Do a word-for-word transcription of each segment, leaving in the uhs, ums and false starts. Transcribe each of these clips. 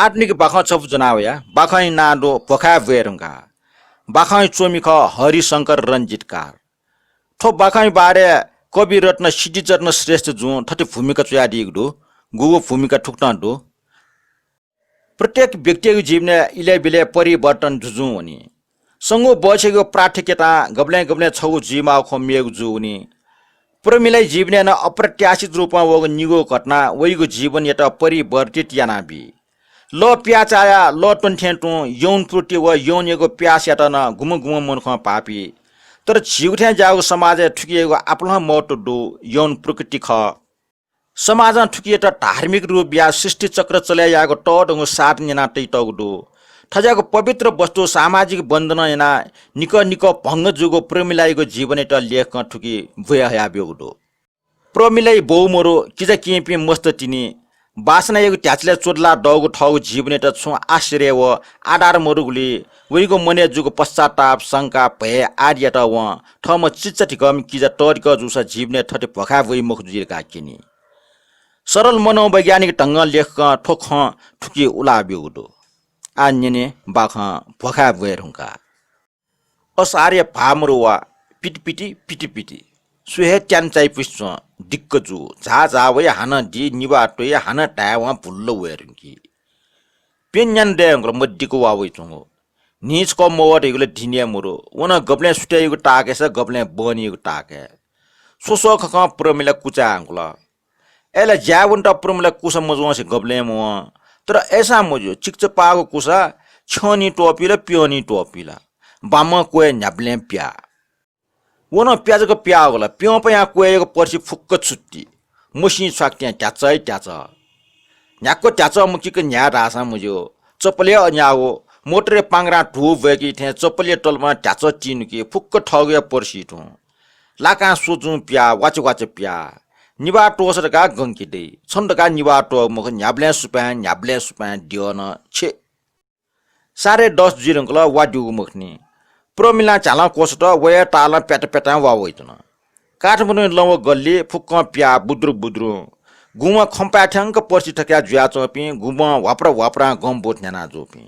आधुनिक बाखं छपु ज्वनावया। बाखंया नां दु भ्वखाय् ब्वये धुंकाः। बाखंया च्वमि खः हरिशंकर रञ्जितकार। थ्व बाखंया बारे कविरत्न सिद्धिचरण श्रेष्ठ जुं थथे भूमिका च्वयादीगु दु, गुगु भूमिका थुकथं दु। प्रत्येक व्यक्तियागु जीवनय् इलय् बिलय् परिवर्तन जुजुं वनी। संगु बय्छिगु प्राथमिकतां गबलें गबलें छगू जुइमाःगु खँ मेगु जूवनी। प्रमिलाया जीवनय् नं अप्रत्याशित रूपं वःगु निगू घटनां वइगु जीवनयात परिवर्तित यानाबी। लः पियाचायाः लः त्वने थें तुं यौन प्रवृत्ति व यौनयागु प्यासयात नं गुम्ह गुम्ह मनुखं पाः पी। तर झीगु थें ज्याःगु समाजय् थुकियागु आपालं महत्व दु, यौन प्रवृत्ति खः। समाजं थुकियात धार्मिक रूप बियाः सृष्टि चक्र चले यायेगु तःधंगु साधन यानाः तयातःगु दु। थज्याःगु पवित्र वस्तु सामाजिक बन्धनं यानाः निकः निकः भंग जूगु प्रमिलायागु जीवनयात लेखकं थुकी ब्वये हयाब्यूगु दु। प्रमिलाया बौ मरु, किजा किंपिं मस्त तिनि, बासनायागु ध्याचलय् च्वदलाः दःगु थःगु जीवनयात छुं आश्रय व आधार मरुगुलिं वइगु मनय् जूगु पश्चाताप, शंका, भय आदियात वं थःम्ह चिचाधिकःम्ह किजा तःधिकः जूसा जीवनय् थथे भ्वखाय् ब्वइ मखु जुइ धकाः क्यनी। सरल मनोवैज्ञानिक ढंगं लेखकं थ्व खँ थुकी उलाब्यूगु दु। आः न्यने बाखं भ्वखाय् ब्वये धुंकाः। असारया भाःमरु वा, पिटिपिटि, पिटिपिटि। सु हे त्यान चाइपुसे च्वं, दिक्क जू, झाः झाः वइ, हानं दी, निभाः त्वइ, हानं धायेवं भुल्ल वये धुंकी। प्यन्हु न्यान्हु दये धुंकल मदिक्क वा वइच्वंगु। न्हि छकः मवः धइगु ला दिनय् मरु, व नं गबलें सुथय्‌यागु ताकय्‌सा गबलें बहनीयागु ताकय्। स्वस्वःखखं प्रमिला कुचाय् धुंकल। अय्‌ला ज्याय् वनेत प्रमिला कुसा मजुवंसे गबलें मवं। तर अय्‌सां मज्यू, चिकिचापाःगु कुसा छ्यंनिं त्वःपी ला प्यंनिं त्वःपी ला, बामं क्वय् न्ह्याबलें प्याः। व नं प्या जक प्याःगु ला, प्यंपायां क्वय्‌यागु पर्सि फुक्क छुत्ति, मसिं छ्वाकथें त्याचः हे त्याचः। न्ह्याक्व त्याचः मुकिक न्ह्याये धाःसां मज्यू, चप्पलय् अज्याःगु, मोटरय् पांग्रां धू ब्वय्‌की थें चप्पलया तलबं त्याचः तिनुकी फुक्क थःगु हे पर्सि तुं। लाकां स्वजुं प्याः, वाचे वाचे प्याः। निभाः त्वःसा धकाः गंके दइ। छन्हु धकाः निभाः त्वःगु मखु, न्ह्याबलें सुपाँय्, न्ह्याबलें सुपाँय् द्यः नं छे। साढे दस जुइ धुंकल, वा द्यूगु मखुनि। प्रमिलां झ्यालं क्वछुत, वया तालं प्यात प्यातां वा वइच्वन। काठमाडौंया लँ व गल्ली फुक्कं प्याः बुद्रु बुद्रुं। गुम्हं खंपाय् थ्यंक पर्सि थकया जुयाच्वंपिं, गुम्हं ह्वाप्रा ह्वाप्रां गंबुत न्ह्याना जूपिं।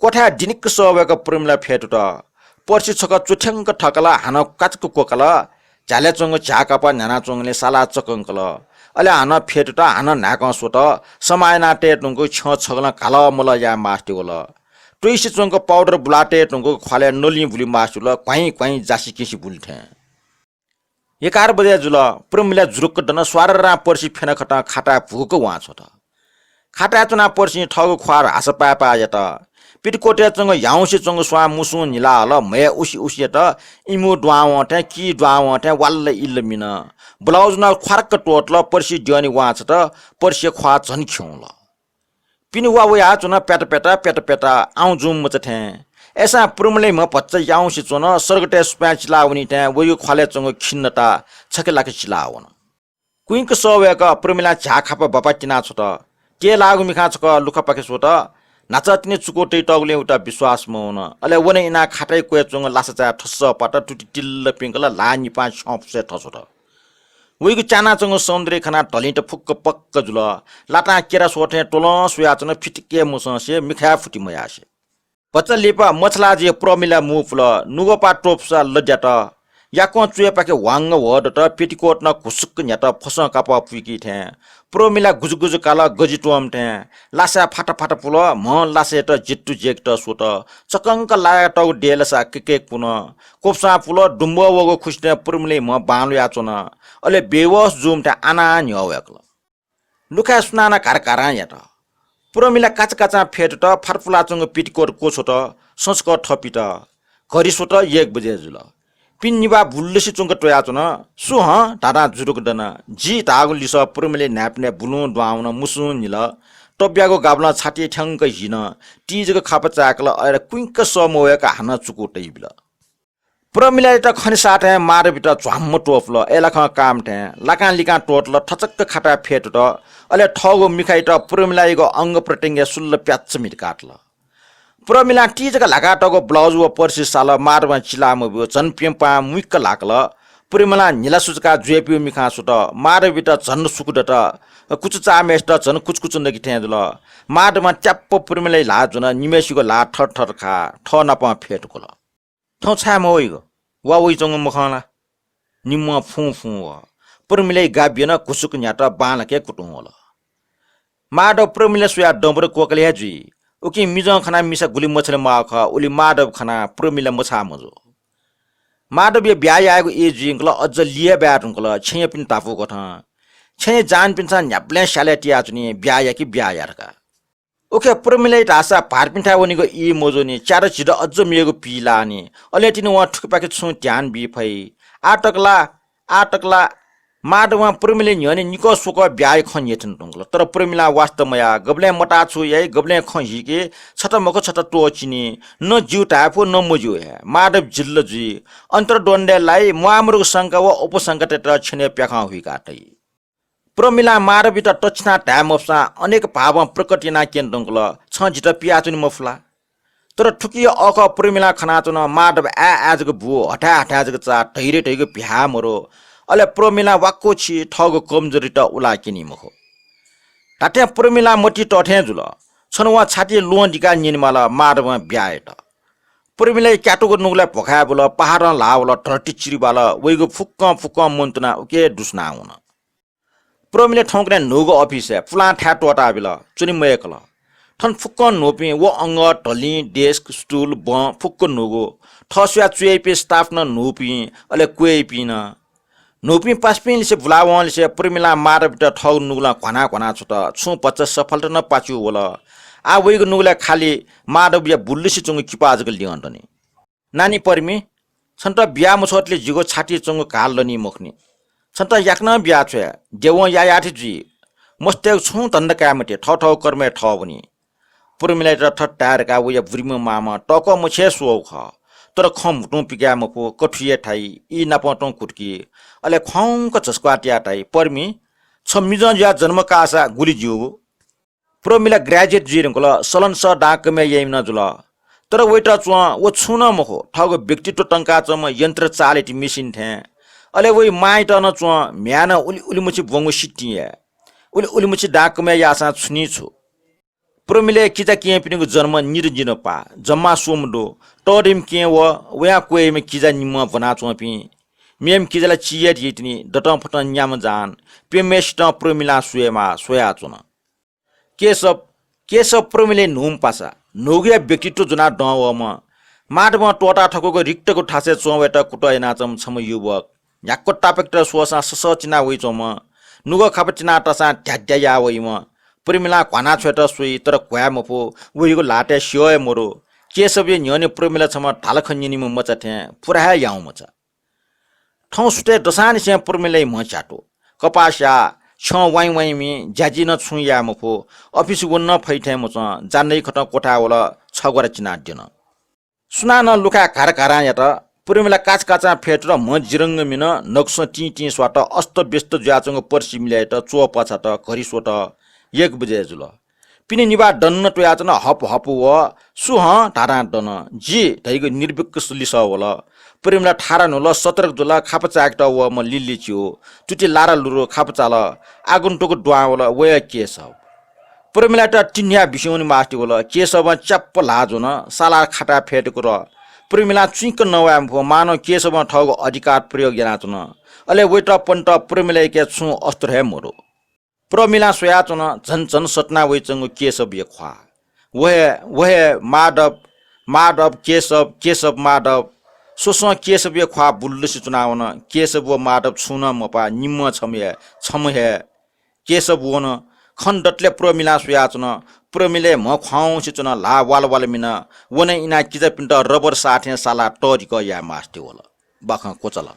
क्वथाय् दिनिक्क सः वय्‌क प्रमिला फ्यतुत। पर्सि छकः च्वथ्यंक थकल, हानं काचक क्वकल। झ्यालय् च्वंगु झ्याःकापः न्ह्यानाच्वंगुलिं सालाः चकंकल। अले हानं फ्यतुत, हानं न्हाय्‌कं स्वत। समाः यानाः तये धुंकूगु छ्यं छगलं घालःमलः याये मास्ति वल। त्वइसे च्वंक पाउडर बुलाः तये धुंकूगु ख्वालय् नलिं बुले मास्ति वल, घ्वाइँ घ्वाइँ जासि किसि बुले थें। एघार बजे जुल। प्रमिला जुरुक्क दन, स्वाररां पर्सि फ्यनाखतं खाताय् भुक्क वां छ्वत। खाताय् च्वनाः पर्सिं थःगु ख्वाः हासा पाय्‌पाय् यात। पेटिकोटय् च्वंगु ह्याउँसे च्वंगु स्वां मुसुं न्हिला हल, म्हय् उसि उसि यात। इमू द्वावं थें, की द्वावं थें वाल्ल इल्ल मिन। ब्लाउज नं ख्वारक्क त्वःतल, पर्सि द्यःने वां छ्वत, पर्सिया ख्वाः झन खिउँल। पिने वा वयाच्वन, प्यात प्यात, प्यात प्यात, आउँ जुं मचा थें। अय्‌सां प्रमिलाया म्ह भचा याउँसे च्वन, सर्गतय् सुपाँय् चिलावनी थें वइगु ख्वालय् च्वंगु खिन्नता छखे लाखे चिलावन। कुइँक सः वय्‌क प्रमिलां झ्याःखापा बापा तिना छ्वत। तयेलाःगु मिखां छकः लुखापाखे स्वत। न्हाचः तिनि चुकू तइतःगुलिं वयात विश्वास मवन। अले व नं इनाः खाताय् क्वय् च्वंगु लासाचाय् थस्स पात, तुति तिल्ल पिंकल, ल्हाः निपां छ्यं फुसय् थछ्वत। वइगु च्यानाच्वंगु सौन्दर्य खनाः धलिंत फुक्क पक्क जुल। लातां केरा स्वः थें त्वलं स्वयाच्वन, फितिके मसंसे, मिखाय् फुति मयासे। भचा लिपा मछलाः जुयाः प्रमिला मू पुल। नुगःपा त्वपुसा लद्यात। याकं च्वय्‌पाखे ह्वांग ह्वः दत, पेटिकोट नं घुसुक्क न्ह्यात, फसं कापः पुइकी थें। प्रमिला गुजुगुजु काल, गजि त्वःम्ह थें। लासाय् फात फात पुल, म्हं लासायात जेतु जेकेत स्वत। चकंक लायातःगु देलसा केकेक पुन। क्वपुसां पुल, दुम्बः वःगु खुसि थें प्रमिलाया म्ह बांलायाच्वन। अले बेहोस जूम्ह थें आनाः न्ह्यः वय्‌कल। लुखाय् सुनानं घारघारां यात। प्रमिला काचाकाचां फ्यतुत, फातपुलाच्वंगु पेटिकोट क्वछ्वत, संस्कः थपित। घरि स्वत, एक बजे जुल। पिने निभाः बुल्लसि च्वंक त्वयाच्वन। सु हँ धाधां जुरुक दन। जि धाःगु लिसः प्रमिलाया न्हाय्‌पनय् बुलुं द्वावं मुसुं न्हिल। तब्यागु गाबलं छातिइ थ्यंक हिन। ति जक खापा चाय्‌कल, अय्‌ला कुइँक सः मवय्‌क हानं चुकू तइबिल। प्रमिलायात खनेसाथं माधवीत झ्वाम्म त्वपुल। अय्‌लाखं काःम्ह थें लाकां लिकां त्वःतल, थचक्क खाताय् फ्यतुत। अले थःगु मिखायात प्रमिलायागु अंग प्रत्यंगय् सुल्ल प्याच्च म्हितकातल। प्रमिलां ति जक ल्हाकातःगु ब्लाउज व पर्सि साल माधवं चिलाः मब्यू, झन प्यंपां मुइक्क ल्हाकल। प्रमिलां न्हिला सुचुकाः जुयापिउ मिखां सुत। माधवयात झन सुकु दत। कुचु चाःम्हय्सित झन कुचकुचु नकि थें जुल। माधवं च्याप्प प्रमिलाया ल्हाः ज्वन। निम्हय्सिगु ल्हाः थर थर खा थः नापं फेतुकुल। थौं छाय् मवइगु? वा वइच्वंगु मखं ला? निम्हं फुं फुं वः। प्रमिलाया गाबि यन घुसुक न्ह्यात बांलाक कुतुं वल। माधव प्रमिला स्वयाः दँबर क्वकले हे जुइ। उकिं मिजं खनाः मिसा गुलि मछाले माः खः, उलि माधव खनाः प्रमिला मछाः मजू। माधवया ब्याहा यायेगु ई जुइंकल, अझ लि हे बाये धुंकल। छेँयापिं धापू कथं छेँया जहानपिन्सं न्ह्याबलें स्याले तियाच्वनी, ब्याहा या कि ब्याहा या धकाः। उखे प्रमिलाया धाःसा भाःतपिन्थाय् वनेगु ई मजूनि, च्यादँ झिदँ अझ मेगु पीलाःनि। अले तिनि वं थुकिपाखे छुं ध्यान बी फइ। आः तक ला, आः तक ला माधवं प्रमिलाया न्ह्यःने निकः स्वकः ब्याहाया खँ न्ह्यथन धुंकल। तर प्रमिलां वास्ता मयाः। गबलें मताः छु याइ, गबलें खँ हीके, छता मखु छता त्वःचिनी। न ज्यू धाये फु, न मज्यू हे। माधव जिल्ल जुइ। अन्तर्द्वन्द्वय् लाइ, म्वाःमदुगु शंका व उपशंकातय्त छेनय् प्याखं हुइका तइ। प्रमिलां माधवयात तछिनाः धाये मफुसां अनेक भावं प्रकट यानाः क्यने धुंकल, छं जितः पियाच्वने मफु ला? तर थुकिया अःखः प्रमिलां खनाच्वन। माधव आय् आय् जक बू, हथाय् हथाय् जक चाः, धैर्य धइगु भ्याः मरु। अले प्रमिलां वाक्व छि थःगु कमजोरीत उलाः क्यनी मखु। धात्थें प्रमिलां मतिइ तःथें जुल। छन्हु वं छातिइ ल्वहं दिकाः न्यनेमाल, माधवं ब्याहा यात। प्रमिलाया क्यातुगु नुगलय् भ्वखाय् बुल, पहाडं ल्हाः वल, धरती चिरिबाल, वइगु फुक्कं फुक्कं मन्तुनाः उके दुस्वनाः वन। प्रमिला थौंकन्हय् न्हूगु अफिसय् पुलां थाय् त्वःताबिल, च्वने मयय्कल। थन फुक्कं न्हूपिं व अंगः, धलिं, डेस्क, स्टुल, बँ फुक्क न्हूगु। थः स्वयाः च्वय्पिं स्टाफ नं न्हूपिं, अले क्वय्पिं नं। न्हूपिं पासापिं लिसे बुलावंलिसे प्रमिलां माधवयात थःगु नुगलं घ्वाना घ्वाना छ्वत। छुं भचा सफलता नं पाच्यू वल। आः वइगु नुगलय् खालि माधवया बुल्लुसे च्वंगु किपा जक लिहां दनि। नानी पर्मि, छन्त बिया मछ्वःतले जिगु छातिइ च्वंगु घाः लनी मखुनि। छन्त याकनं बिया छ्वये, द्यवं यायाथें जुइ। मस्तय्गु छुं धन्दा काये मते, थःथःगु कर्मय् थः वनी। प्रमिलायात थथे धाये धकाः वया बुरिम्ह मांम्ह तःकः मछिं हे स्वःगु खः। तर खँ म्हुतुं पिकाये मफु, कथुइ हे थाइ, ई नापं तुं कुतुकी। अले ख्वाउँक झसुकाः तियाः धाइ, पर्मि, छ मिजं जुयाः जन्म काःसा गुलि ज्यूगु? प्रमिला ग्र्याजुएट जुइ धुंकल, सलनसः दां कमय् याइम्ह नं जुल। तर वयात च्वं व छुं नं मखु, थःगु व्यक्तित्व तंकाच्वंम्ह यन्त्र चालित मेसिन थें। अले वइ मांयात नं च्वं, म्ह्याय् नं उलि उलिमछि ब्वंगु सितिं याये। उलि उलिमछि दां कमय् याःसां छुनी छु? प्रमिलाया किजा केहेँपिनिगु जन्म निदँ जिदँ पाः, जम्मा स्वम्ह दु। तःधिम्ह केहेँ व, वयां क्वय्म्ह किजा निम्हं ब्वनाच्वंपिं। मेम्ह किजा ला चियादी तिनि, दतं फतं न्याम्ह जान। प्यम्हय्सितं प्रमिलां स्वयेमाः, स्वयाच्वन। केशव, केशव प्रमिलाया न्हूम्ह पासा, न्हूगुया व्यक्तित्व ज्वनाः दं वःम्ह। माधवं त्वःता थकूगु रिक्तगु थासय् च्वं वयेत कुतः यानाच्वंम्ह छम्ह युवक। न्ह्याक्व तापाकेत स्वःसां ससः चिना वइच्वंम्ह। नुगः खापा चिनातःसां ध्याद्या याः वइम्ह। प्रमिलां घ्वाना छ्वयेत स्वइ, तर घ्वाये मफु, वइगु ल्हातय् स्यः हे मदु। केशवया न्ह्यःने प्रमिला छम्ह धालखँ न्यनीम्ह मचा थें, पुरा हे याउँमचा। थौं सुथय् दसांनिसें प्रमिलाया म्ह च्यातु। कपाः स्याः, छ्यं वाइँ वाइँमि, ज्याजि नं छुं याये मफु, अफिस वने नं फइ थें मच्वं, जा नइखतं क्वथाय् वल, छग्वारा चिनाद्यन। सुनानं लुखाय् घार घारां यात। प्रमिला काचाकाचां फ्यतुल, म्ह जिरंग मिन, नगुसं तिं तिं स्वात, अस्तव्यस्त जुयाच्वंगु पर्सि मिलय् यात, च्वः पछात, घरि स्वत, एक बजे जुल। पिने निभाः दन नं त्वयाच्वन, हप हप वः, सु हं धाधां दन, जि धइगु निर्विकस लिसः वल। प्रमिला थारा न्हुल, सतर्क जुल, खापा चाय्केत वःम्ह लिल्ली च्यू, तुति लारा लुरु खापा चाल, आगन्तुक दुहां वल, वया केशव। प्रमिलायात तिन्ह्याः बिस्युं वने मास्ति वल। केशवं च्याप्प ल्हाः ज्वन, सालार खाताय् फ्यतुकुत। प्रमिलां चुइँक नवाये मफु, मानं केशवं थःगु अधिकार प्रयोग यानाच्वन। अले वयात पनेत प्रमिलायाके छुं अस्त्र हे मदु। प्रमिलां स्वयाच्वन, झन झन सत्ना वइच्वंगु केशवया ख्वाः। व हे, व हे माधव, माधव, केशव, केशव, माधव। स्वसं केशवया ख्वाः बुल्लुसे च्वनावन। केशव व माधव छुं नं मपाः, निम्हं छम्ह हे, छम्ह हे। केशव वन। खने दतले प्रमिलां स्वयाच्वन। प्रमिलाया म्ह ख्वाउँसे च्वन, ल्हाः वाल वाल मिन। व नं इनाः किजापिन्त रबर साः थें सालाः तःधिकः याये मास्ति वल। बाखं क्वचाल।